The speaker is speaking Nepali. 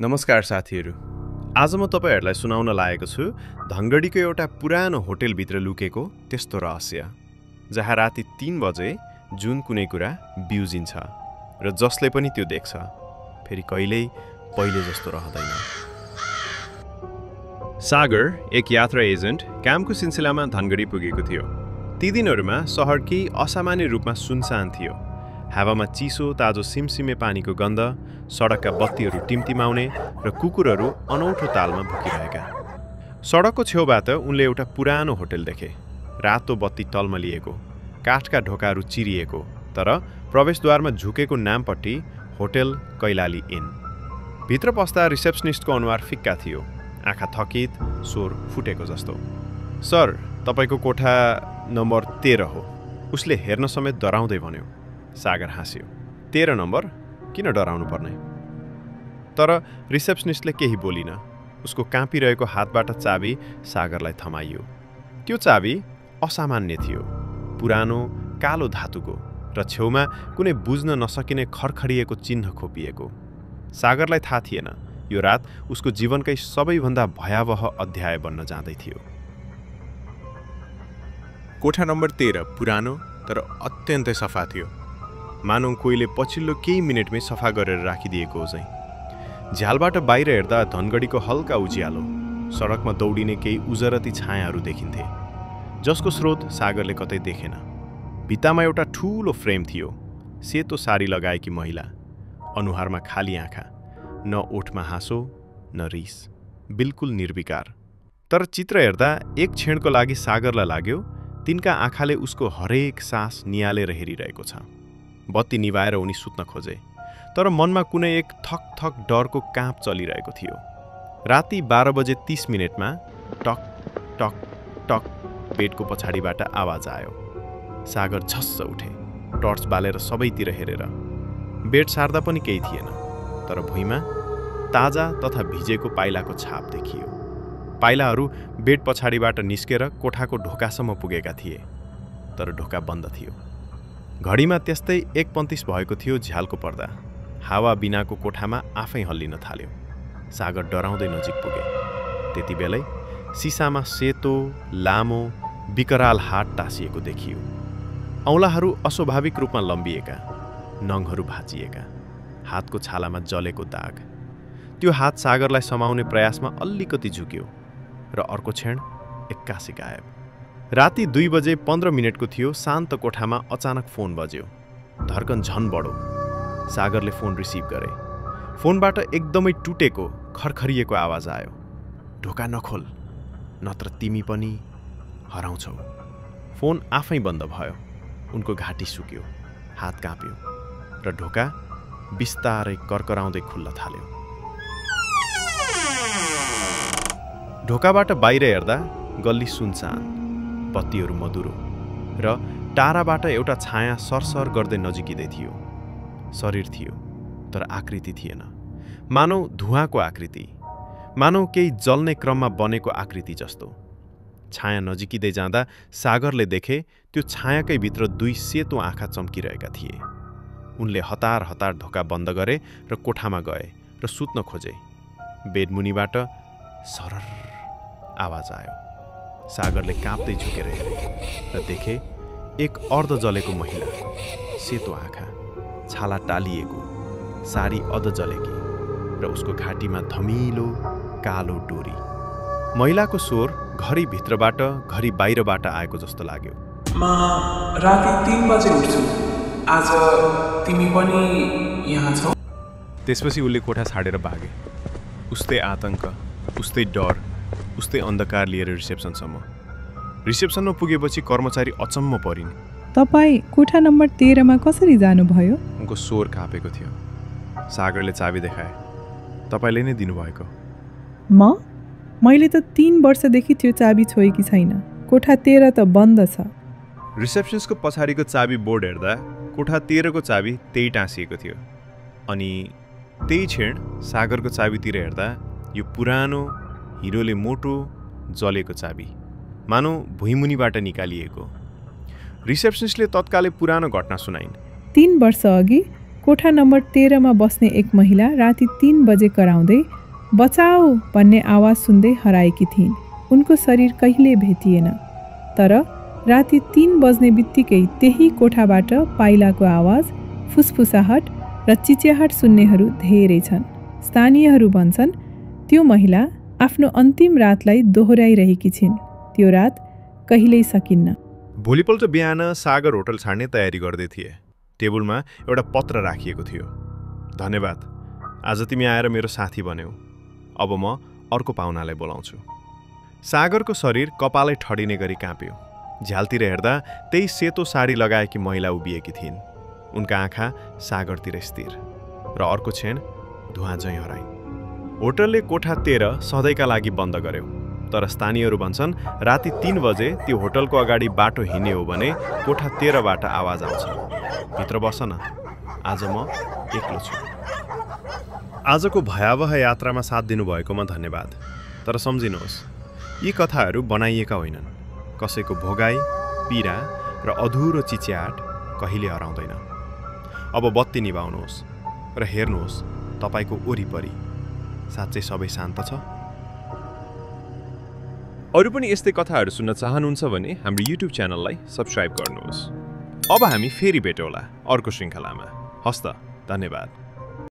नमस्कार साथीहरू, आज म तपाईहरुलाई सुनाउन लागेको छु धनगढीको एउटा पुरानो होटलभित्र लुकेको त्यस्तो रहस्य, जहाँ राति 3 बजे जुन कुनै कुरा बिउजिन्छ र जसले पनि त्यो देख्छ फेरि कहिल्यै पहिले जस्तो रहँदैन। सागर एक यात्रा एजेन्ट कामको सिलसिलामा धनगढी पुगेको थियो। ती दिनहरूमा शहर केही असामान्य रूपमा सुनसान थियो। हावामा चिसो ताजो सिमसिमे पानीको गन्ध, सडकका बत्तीहरू टिमटिमाउने र कुकुरहरू अनौठो तालमा भुकिरहेका। सडकको छेउबाट उनले एउटा पुरानो होटल देखे। रातो बत्ती टल्मलिएको, काठका ढोकाहरू चिरिएको, तर प्रवेशद्वारमा झुकेको नामपट्टि होटल कैलाली इन। भित्र पस्दा रिसेप्सनिस्टको अनुहार फिक्का थियो, आँखा थकित, स्वर फुटेको जस्तो। सर, तपाईको कोठा नम्बर 13 हो, उसले हेर्न समेत डराउँदै भन्यो। सागर हाँस्यो। 13 नम्बर? किन डराउनु पर्ने? तर रिसेप्सनिस्टले केही बोलिन। उसको काँपिरहेको हातबाट चाबी सागरलाई थमाइयो। त्यो चाबी असामान्य थियो, पुरानो कालो धातुको र छेउमा कुनै बुझ्न नसकिने खरखरिएको चिन्ह खोपिएको। सागरलाई थाहा थिएन यो रात उसको जीवनकै सबैभन्दा भयावह अध्याय बन्न जाँदै थियो। कोठा नम्बर 13 पुरानो तर अत्यन्तै सफा थियो, मानौ कोहीले पछिल्लो केही मिनेटमै सफा गरेर राखिदिएको हो चाहिँ। झ्यालबाट बाहिर हेर्दा धनगढीको हल्का उज्यालो, सडकमा दौडिने केही उजरती छायाहरू देखिन्थे, जसको स्रोत सागरले कतै देखेन। भित्तामा एउटा ठूलो फ्रेम थियो, सेतो साडी लगाएकी महिला, अनुहारमा खाली आँखा, न ओठमा हाँसो न रिस, बिल्कुल निर्विकार। तर चित्र हेर्दा एक क्षणको लागि सागरलाई लाग्यो तिनका आँखाले उसको हरेक सास नियालेर हेरिरहेको छ। बत्ती निभाएर उनी सुत्न खोजे, तर मनमा कुनै एक थक थक डरको काँप चलिरहेको थियो। राति 12 बजे 30 मिनेटमा टक टक टक बेडको पछाडिबाट आवाज आयो। सागर झस्स उठे, टर्च बालेर सबैतिर हेरेर। बेड सार्दा पनि केही थिएन, तर भुइँमा ताजा तथा भिजेको पाइलाको छाप देखियो। पाइलाहरू बेड पछाडिबाट निस्केर कोठाको ढोकासम्म पुगेका थिए, तर ढोका बन्द थियो। घडीमा त्यस्तै 1:35 भएको थियो झ्यालको पर्दा। हावा बिनाको कोठामा आफै हल्लिन थाल्यो। सागर डराउँदै नजिक पुगे। त्यति बेलै सिसामा सेतो, लामो, विकराल हात टाँसिएको देखियो। औँलाहरू अस्वाभाविक रूपमा लम्बिएका, नङहरू भाँचिएका, हातको छालामा जलेको दाग। त्यो हात सागरलाई समाउने प्रयासमा अलिकति झुक्यो र अर्को क्षण एक्कासी गायब। राति 2 बजे 15 मिनेटको थियो। शान्त कोठामा अचानक फोन बज्यो। धड्कन झन बढो। सागरले फोन रिसिभ गरे। फोनबाट एकदमै टुटेको, खरखरिएको आवाज आयो। ढोका नखोल, नत्र तिमी पनि हराउँछौ। फोन आफै बन्द भयो। उनको घाँटी सुक्यो, हात काँप्यो र ढोका बिस्तारै कर्कराउँदै खुल्न थाल्यो। ढोकाबाट बाहिर हेर्दा गल्ली सुनसान, बत्तीहरू मधुरो र टाढाबाट एउटा छाया सरसर गर्दै नजिकिँदै थियो। शरीर थियो, तर आकृति थिएन। मानौ धुवाँको आकृति, मानौ केही जल्ने क्रममा बनेको आकृति जस्तो। छाया नजिकिँदै जाँदा सागरले देखे त्यो छायाकै भित्र 2 सेतो आँखा चम्किरहेका थिए। उनले हतार हतार ढोका बन्द गरे र कोठामा गए र सुत्न खोजे। बेडमुनिबाट सरर आवाज आयो। सागरले काँप्दै झुकेर हेरे र देखे एक अर्ध जलेको महिला, सेतो आँखा, छाला टालिएको, साडी अध जलेकी र उसको घाँटीमा धमिलो कालो डोरी। महिलाको स्वर घरि भित्रबाट घरि बाहिरबाट आएको जस्तो लाग्यो। म राति 3 बजे उठ्छु, आज तिमी पनि यहाँ छौ? त्यसपछि उसले कोठा छाडेर भागे। उस्तै आतंक, उस्तै डर, उस्तै अन्धकार लिएर रिसेप्सनसम्म। रिसेप्सनमा पुगेपछि कर्मचारी अचम्म परिन्। तपाईँ कोठा नम्बर 13 मा कसरी जानुभयो? उनको स्वर काँपेको थियो। सागरले चाबी देखाए। तपाईँले नै दिनुभएको। मैले त 3 वर्षदेखि त्यो चाबी छोएकी छैन। कोठा 13 त बन्द छ। रिसेप्सनिस्टको पछाडिको चाबी बोर्ड हेर्दा कोठा 13 को चाबी त्यही टाँसिएको थियो। अनि त्यही क्षण सागरको चाबीतिर हेर्दा यो पुरानो, हिरोले मोटो, जलेको चाबी, मानौ भुइँमुनिबाट निकालिएको। रिसेप्सनिस्टले तत्कालै पुरानो घटना सुनाइन्। 3 वर्ष अघि कोठा नम्बर 13 मा बस्ने एक महिला राति 3 बजे कराउँदै बचाऊ भन्ने आवाज सुन्दै हराएकी थिइन्। उनको शरीर कहिले भेटिएन, तर राति 3 बज्ने बित्तिकै त्यही कोठाबाट पाइलाको आवाज, फुसफुसाहट र चिच्याहट सुन्नेहरू धेरै छन्। स्थानीयहरू भन्छन् त्यो महिला आफ्नो अन्तिम रातलाई दोहोऱ्याइरहेकी छिन्। त्यो रात कहिल्यै सकिन्न। भोलिपल्ट बिहान सागर होटल छाड्ने तयारी गर्दै थिए। टेबलमा एउटा पत्र राखिएको थियो। धन्यवाद, आज तिमी आएर मेरो साथी बन्यौ। अब म अर्को पाहुनालाई बोलाउँछु। सागरको शरीर कपालै ठडिने गरी काँप्यो। झ्यालतिर हेर्दा त्यही सेतो साडी लगाएकी महिला उभिएकी थिइन्। उनका आँखा सागरतिर स्थिर र अर्को क्षण धुवाँ झैँ हराइन्। होटलले कोठा 13 सधैँका लागि बन्द गर्यो, तर स्थानीयहरू भन्छन् राति 3 बजे त्यो होटलको अगाडि बाटो हिँड्ने हो भने कोठा 13बाट आवाज आउँछ, भित्र बस न, आज म एक्लो छु। आजको भयावह यात्रामा साथ दिनुभएकोमा धन्यवाद। तर सम्झिनुहोस्, यी कथाहरू बनाइएका होइनन्। कसैको भोगाई, पीडा र अधुरो चिच्याट कहिले हराउँदैन। अब बत्ती निभाउनुहोस् र हेर्नुहोस् तपाईको वरिपरि साँच्चै सबै शान्त छ। अरू पनि यस्तै कथाहरू सुन्न चाहनुहुन्छ भने हाम्रो YouTube च्यानललाई सब्स्क्राइब गर्नुहोस्। अब हामी फेरि भेटौँला अर्को श्रृङ्खलामा। हस्त, धन्यवाद।